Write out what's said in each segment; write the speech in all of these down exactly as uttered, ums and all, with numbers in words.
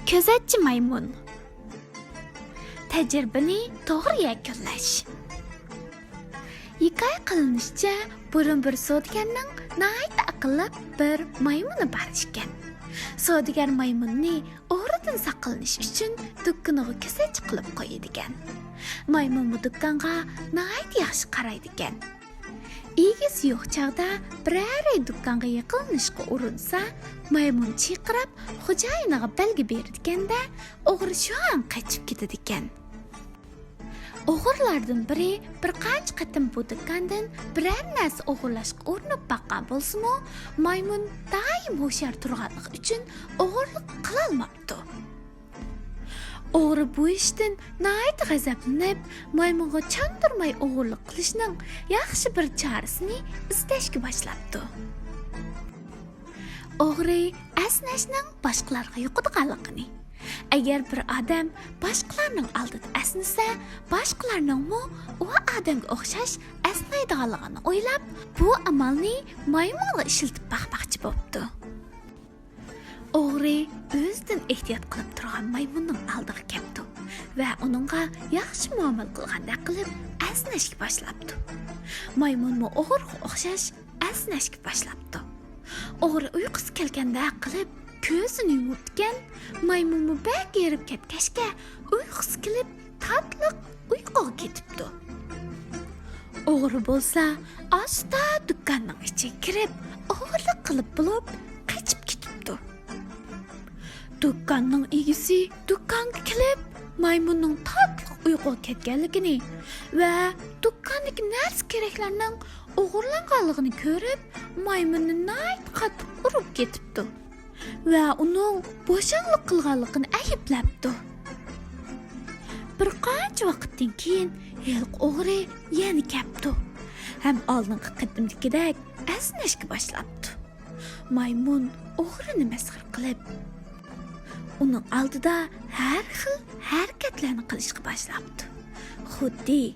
كۆزەتچى مايمۇن. تەجرىبىنى توغرا يەكۈنلەش. ھېكايە قىلىنىشىچە، بۇرۇن بىر سودىگەرنىڭ ناھايىتى ئەقىللىق بىر مايمۇنى بار ئىكەن. سودىگەر مايمۇننى ئوغرىدىن ساقلىنىش ئۈچۈن دۇكىنىغا كۆزەتچى قىلىپ قويىدىكەن. مايمۇنمۇ دۇكانغا ناھايىتى ياخشى قارايدىكەن. ئىگىسى يوق چاغدا بىرەرى دۇكانغا يېقىنلىشىشقا ئۇرۇنسا، مايمۇن چىرقىراپ خوجايىنىغا بەلگە بېرىدىكەن-دە، ئوغرى شۇ ئان قېچىپ كېتىدىكەن. ئوغرىلاردىن بىرى بىر قانچە قېتىم بۇ دۇكاندىن بىرەر نەرسە ئوغرىلاشقا ئۇرۇنۇپ باققان بولسىمۇ، مايمۇن دائىم ھوشيار تۇرغانلىقى ئۈچۈن ئوغرىلىق قىلالماپتۇ. ئوغرى بۇ ئىشتىن ناھايىتى غەزەپلىنىپ، مايمۇنغا چاندۇرماي ئوغرىلىق قىلىشنىڭ ياخشى بىر چارىسىنى ئىزدەشكە باشلاپتۇ. ئوغرى ئەسنەشنىڭ باشقىلارغا يۇقىدىغانلىقىنى، ئەگەر بىر ئادەم باشقىلارنىڭ ئالدىدا ئەسنىسە، باشقىلارنىڭمۇ ئۇ ئادەمگە ئوخشاش ئەسنەيدىغانلىقىنى ئويلاپ، بۇ ئامالنى مايمۇنغا ئىشلىتىپ باقماقچى بوپتۇ. ئوغرى ئۆزىدىن ئېھتىيات قىلىپ تۇرغان مايمۇننىڭ ئالدىغا كەپتۇ ۋە ئۇنىڭغا ياخشى مۇئامىلە قىلغاندەك قىلىپ ئەسنەشكە باشلاپتۇ. مايمۇنمۇ ئوغرىغا ئوخشاش ئەسنەشكە باشلاپتۇ. ئوغرى ئۇيقۇسى كەلگەندەك قىلىپ كۆزىنى يۇمۇپتىكەن، مايمۇنمۇ بەك ھېرىپ كەتكەچكە ئۇيقۇسى كېلىپ تاتلىق ئۇيقۇغا كېتىپتۇ. ئوغرى بولسا ئاستا دۇكاننىڭ ئىچىگە كىرىپ، ئوغرىلىق قىلىپ بولۇپ قېچىپ كېتىپتۇ. دۇكاننىڭ ئىگىسى دۇكانغا كېلىپ، مايمۇننىڭ تاتلىق ئۇيقۇغا كەتكەنلىكىنى ۋە دۇكاندىكى نەرسە-كېرەكلەرنىڭ ئوغرىلانغانلىقىنى كۆرۈپ، مايمۇننى ناھايىتى قاتتىق ئۇرۇپ كېتىپتۇ ۋە ئۇنىڭ بوشاڭلىق قىلغانلىقىنى ئەيىبلەپتۇ. بىر قانچە ۋاقىتتىن كېيىن ھېلىقى ئوغرى يەنە كەپتۇ ھەم ئالدىنقى قېتىمدىكىدەك ئەسنەشكە باشلاپتۇ. مايمۇن ئوغرىنى مەسخىرە قىلىپ، ئۇنىڭ ئالدىدا ھەر خىل ھەرىكەتلەرنى قىلىشقا باشلاپتۇ. خۇددى،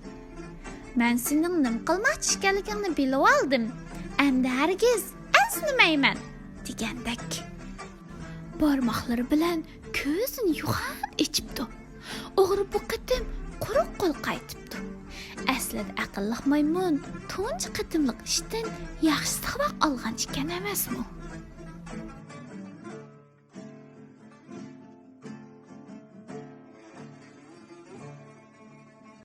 «مەن سېنىڭ نېمە قىلماقچى ئىكەنلىكىڭنى بىلىۋالدىم. ئەمدى ھەرگىز ئەسنىمەيمەن» دېگەندەك. بارماقلىرى بىلەن كۆزىنى يوغان ئېچىپتۇ. ئوغرى بۇ قېتىم قۇرۇق قول قايتىپتۇ. ئەسلىدە ئەقىللىق مايمۇن تۇنجى قېتىملىق ئىشتىن ياخشى ساۋاق ئالغان ئىكەن ئەمەسمۇ؟